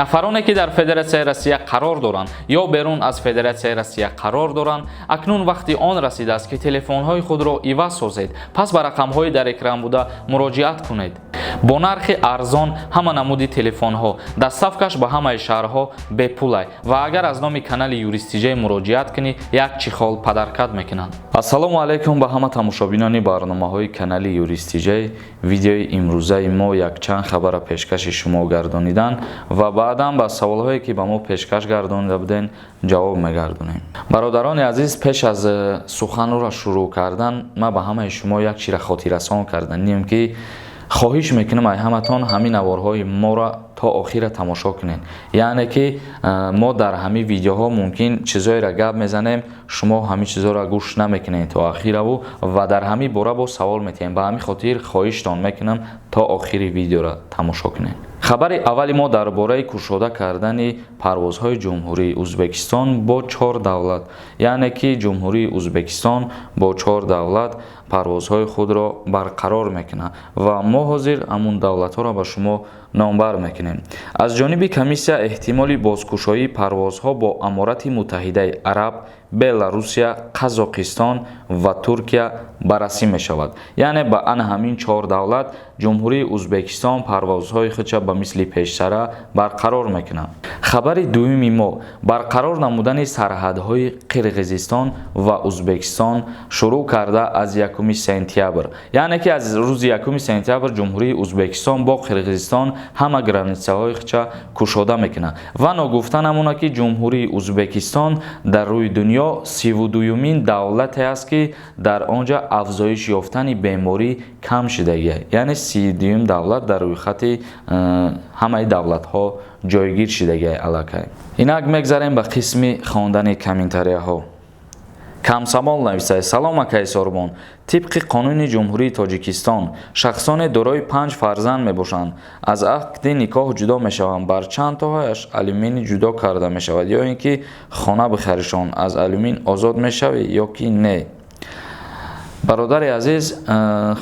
Нафароне, ки дар Федератсияи Россия қарор доранд ё берун аз Федератсияи Россия қарор доранд, акнун вақти он расидааст, ки телефонҳои худро иваз созед. Пас ба рақамҳои дар экран буда муроҷиат кунед. Бо нархи арзон ҳама намуди телефонҳо, доставкаш ба ҳамаи шаҳрҳо бепулай ва агар аз номи канали Юристиҷай муроҷиат кунӣ, як чехол подарка мекунанд. Ассалому алайкум ба ҳама тамошобинони барномаҳои канали Юристиҷай. Видеои имрӯзаи мо якчанд хабара пешкаши шумо гардонидан ва баъдан ба саволҳое, ки ба мо пешкаш гардонида буден, ҷавоб мегардонем. Бародарони азиз, пеш аз суханро шурӯъ кардан ман ба ҳамаи шумо як чира хотиррасон карданем, ки хоҳиш мекунам ай ҳаматон ҳамин наворҳои моро то охира тамошо кунед. Яъне ки мо дар ҳамин видеоҳо мумкин чизоеро гап мезанем, шумо ҳамин чизоро гӯш намекунед то охираву ва дар ҳамин бора боз савол метиҳем. Ба ҳамин хотир хоҳиштон мекунам, то охири видеоро тамошо кунед. Хабари аввали мо дар бораи кушода кардани парвозҳои Ҷумҳурии Ӯзбекистон бо чор давлат, яъне ки Ҷумҳурии Ӯзбекистон бо чор давлат парвозҳои худро барқарор мекунад ва мо ҳозир ҳамун давлатҳоро ба шумо номбар мекунем. Аз ҷониби комиссия эҳтимоли бозкушоии парвозҳо бо Аморати Муттаҳидаи Араб, Беларусия, Қазоқистон ва Туркия баррасӣ мешавад. Яъне ба ана ҳамин чор давлат Ҷумҳурии Ӯзбекистон парвозҳои худша ба мисли пештара барқарор мекунад. Хабари дуюми мо: барқарор намудани сарҳадҳои Қирғизистон ва Ӯзбекистон шурӯъ карда аз 1 сентябр, яъне ки аз рӯзи 1 сентябр Ҷумҳурии Ӯзбекистон бо Қирғизистон ҳама границаҳои худша кушода мекунад. Ва ногуфта намонад, ки Ҷумҳурии Ӯзбекистон дар рӯи дунё 32-юмин давлате аст, ки дар он ҷа афзоиш ёфтани беморӣ кам шудагиа, яъне 32-юм давлат дар рӯйхати ҳамаи давлатҳо ҷойгир шудагиа аллакай. Инак мегзарем ба қисми хондани комментарияҳо. Камсамол нависад: «Салом, акаи Сорбон. Тибқи қонуни Ҷумҳурии Тоҷикистон, шахсоне дорои панҷ фарзанд мебошанд, аз ақди никоҳ ҷудо мешаванд, бар чанд тоҳаяш алимент ҷудо карда мешавад ё ин ки хона бихаришон, аз алимент озод мешавӣ ё ки не?» Бародари азиз,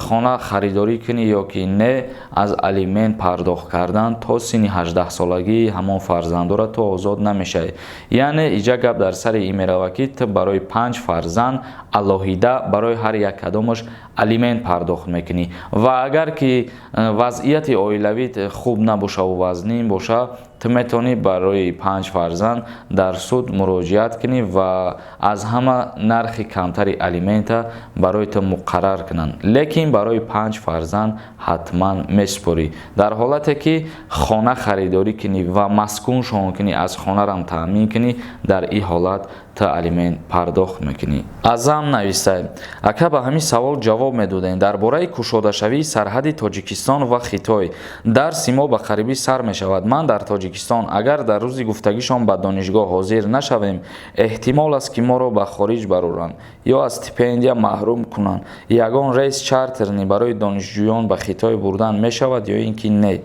хона харидорӣ кунӣ ё ки не, аз алимент пардохт кардан то синни 18-солагии ҳамон фарзандора ту озод намешавӣ. Яъне иҷа гап дар сари ин меравад, ки ту барои панҷ фарзанд алоҳида барои ҳар як кадомаш алимент пардохт мекунӣ. Ва агар ки вазъияти оилавит хуб набошаву вазнин боша, ту метавонӣ барои панҷ фарзанд дар суд муроҷиат кунӣ ва аз ҳама нархи камтари алимента барои ту муқаррар кунанд. Лекин барои панҷ фарзанд ҳатман месупорӣ. Дар ҳолате ки хона харидорӣ кунӣ ва маскуншон кунӣ, аз хонарам таъмин кунӣ, дар ин ҳолат ту алимент пардохт мекунӣ. Азам нависад: «Ака, ба ҳамин савол ҷавоб медодем дар бораи кушодашавии сарҳади Тоҷикистон ва Хитой. Дарси мо ба қарибӣ сар мешавад. Ман дар Тоҷикистон. Агар дар рӯзи гуфтагишон ба донишгоҳ ҳозир нашавем, эҳтимол аст, ки моро ба хориҷ бароранд ё аз стипендия маҳрум кунанд. Ягон рейс чартерный барои донишҷӯён ба Хитой бурдан мешавад ё ин ки не?»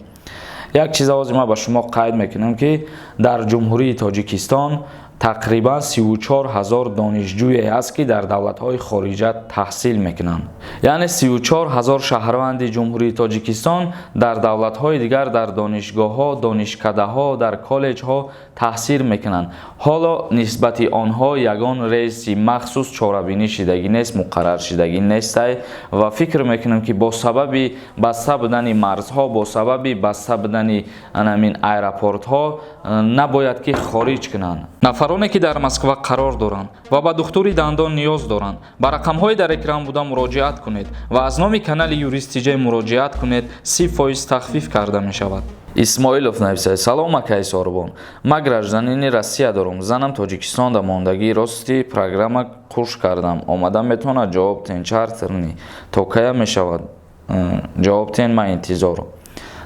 Як чиз овози ман ба шумо қайд мекунам, ки дар Ҷумҳурии Тоҷикистон тақрибан 34 000 донишҷӯе ҳаст, ки дар давлатҳои хориҷа таҳсил мекунанд. Яъне 34 000 шаҳрванди Ҷумҳурии Тоҷикистон дар давлатҳои дигар дар донишгоҳҳо, донишкадаҳо, дар коллеҷҳо таҳсил мекунанд. Ҳоло нисбати онҳо ягон рейси махсус чорабинӣ шидагӣ нест, муқаррар шидагӣ нестай. Ва фикр мекунам, ки бо сабаби баста будани марзҳо, бо сабаби баста будани анамин аэропортҳо набояд ки хориҷ кунанд. Нафароне, ки дар Москва қарор доранд ва ба духтури дандон ниёз доранд, ба рақамҳои дар экран буда муроҷиат кунед ва аз номи канали Юристиҷай муроҷиат кунед, 30% тахфиф карда мешавад. Исмоилов нависад: «Салом, акаи Сорбон. Ман гражданини Россия дорум, занам Тоҷикистонда мондагӣ. Рости, программа қуш кардам, омада метавонад? Ҷавоб тен. Чартерный то кая мешавад? Ҷавоб тен, ман интизорам».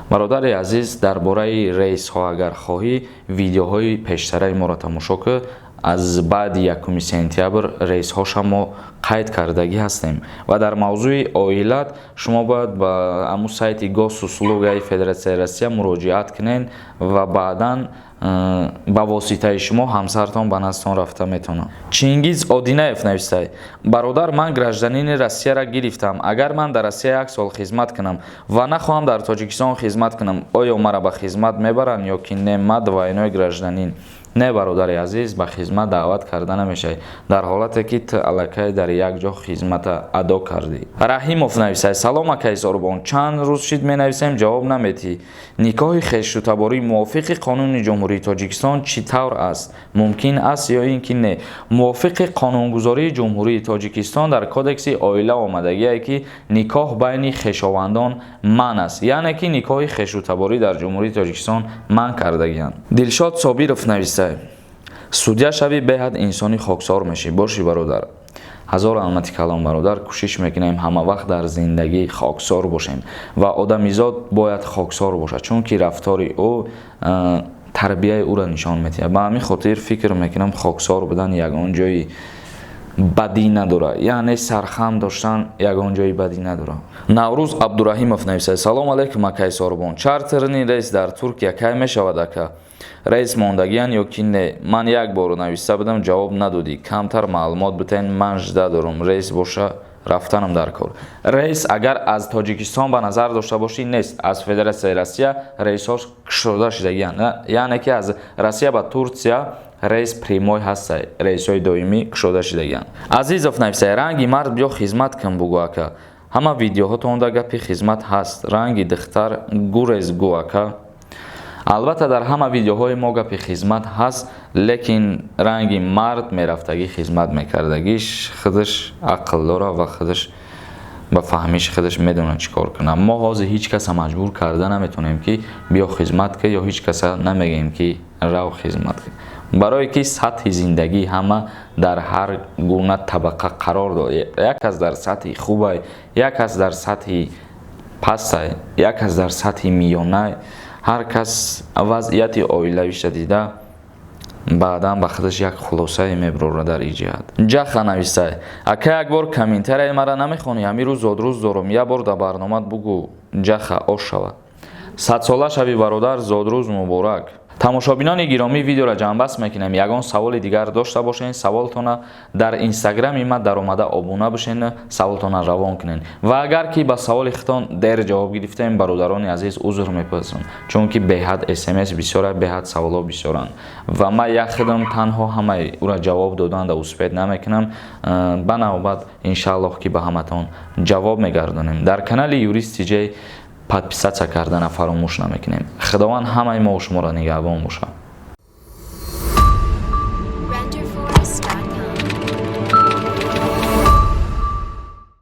Бародари азиз, дар бораи рейсҳо агар хоҳӣ, видеоҳои пештараи моро тамошо кун. Аз баъди 1 сентябр рейсҳоша мо қайд кардагӣ ҳастем. Ва дар мавзӯи оилат шумо бояд ба ҳамун сайти Госуслугаи Федератсияи Россия муроҷиат кунед ва баъдан Ба воситаи шумо ҳамсартон ба наздтон рафта метавонад. Чингиз Одинаев навистай: «Бародар, ман гражданини Россияро гирифтам. Агар ман дар Россия як сол хизмат кунам ва нахоҳам дар Тоҷикистон хизмат кунам, оё маро ба хизмат мебаранд ё ки не? Ма двойной гражданин». Не, бародари азиз, ба хизмат даъват карда намешавӣ, дар ҳолате ки ту аллакай дар як ҷо хизмата адо кардӣ. Раҳимов нависад: «Салом, акаи Сорубон, чанд рӯз шид менависем, ҷавоб наметиҳӣ. Никоҳи хешутаборӣ мувофиқи қонуни Ҷумҳурии Тоҷикистон чӣ тавр аст, мумкин аст ё ин ки не?» Мувофиқи қонунгузории Ҷумҳурии Тоҷикистон, дар Кодекси оила омадагие, ки никоҳ байни хешовандон манъ аст, яъне ки никоҳи хешутаборӣ дар Ҷумҳурии Тоҷикистон манъ кардагианд. Дилшод Собиров нависад: «Судья шавӣ, беҳад инсони хоксор мешӣ». Бошӣ, бародар, ҳазор раҳмати калон, бародар. Кӯшиш мекунем, ҳама вақт дар зиндагӣ хоксор бошем ва одамизод бояд хоксор бошад, чунки рафтори ӯ тарбияи ӯро нишон медиҳад. Ба ҳамин хотир фикр мекунам, хоксор будан ягон ҷои бадӣ надорад, яъне сархам доштан ягон ҷои бадӣ надорад. Наврӯз Абдураҳимов нависад: «Салом алейкум, акаи Сорбон, чартерный рейс дар Туркия кай мешавад, ака? Рейс мондагиян ё ки не? Ман як бор нависта будам, ҷавоб надодӣ. Камтар маълумот битен, ман жда дорум, рейс боша, рафтанам дар кор». Рейс агар аз Тоҷикистон ба назар дошта бошӣ, нест. Аз Федератсияи Россия рейсҳо кушода шудагиянд, яъне ки аз Россия ба Турсия рейс прямой ҳастай, рейсҳои доимӣ кушода шудагиянд. Азизов нависай: «Ранги мард биё хизмат кун, бугӯ, ака. Ҳама видеоҳотонда гапи хизмат ҳаст. Ранги духтар гурез, гӯ, ака». Албатта, дар ҳама видеоҳои мо гапи хизмат ҳаст, лекин ранги мард мерафтагӣ, хизмат мекардагиш худаш ақл дора ва худаш ба фаҳмиши худаш медонад, чӣ кор кунад. Мо ҳозир ҳеҷ каса маҷбур карда наметавонем, ки биё хизмат кун, ё ҳеҷ каса намегӯем, ки рав, хизмат кун, барое ки сатҳи зиндагии ҳама дар ҳар гуна табақа қарор дорад. Як кас дар сатҳи хубай, як кас дар сатҳи пастай, як кас дар сатҳи миёнай. Ҳар кас вазъияти оилавиша дида, баъдан ба худаш як хулосае мебарорад дар ин ҷиҳат. Ҷаха нависай: «Ака, як бор комментарияи мара намехонӣ? Ҳамин рӯз зодрӯз дорам, як бор дар барномат бугӯ, ҷаха ош шавад». 100-сола шавӣ, бародар, зодрӯз муборак. Тамошобинони гиромӣ, видеоро ҷамъбаст мекунем. Ягон саволи дигар дошта бошед, саволтона дар Инстаграми ма даромада, обуна бошед, саволтона равон кунед. Ва агар ки ба саволи худтон дер ҷавоб гирифтем, бародарони азиз, узр мепурсам, чунки беҳад СМС бисёра, беҳад саволҳо бисёранд ва ман як худам танҳо ҳамаи ӯра ҷавоб доданда успеть намекунам. Ба навбат, иншааллоҳ, ки ба ҳаматон ҷавоб мегардонем. Дар канали Юрист Тиҷей подписаться кардана фаромӯш намекунем. Худованд ҳамаи мо шуморо нигаҳбон бошад.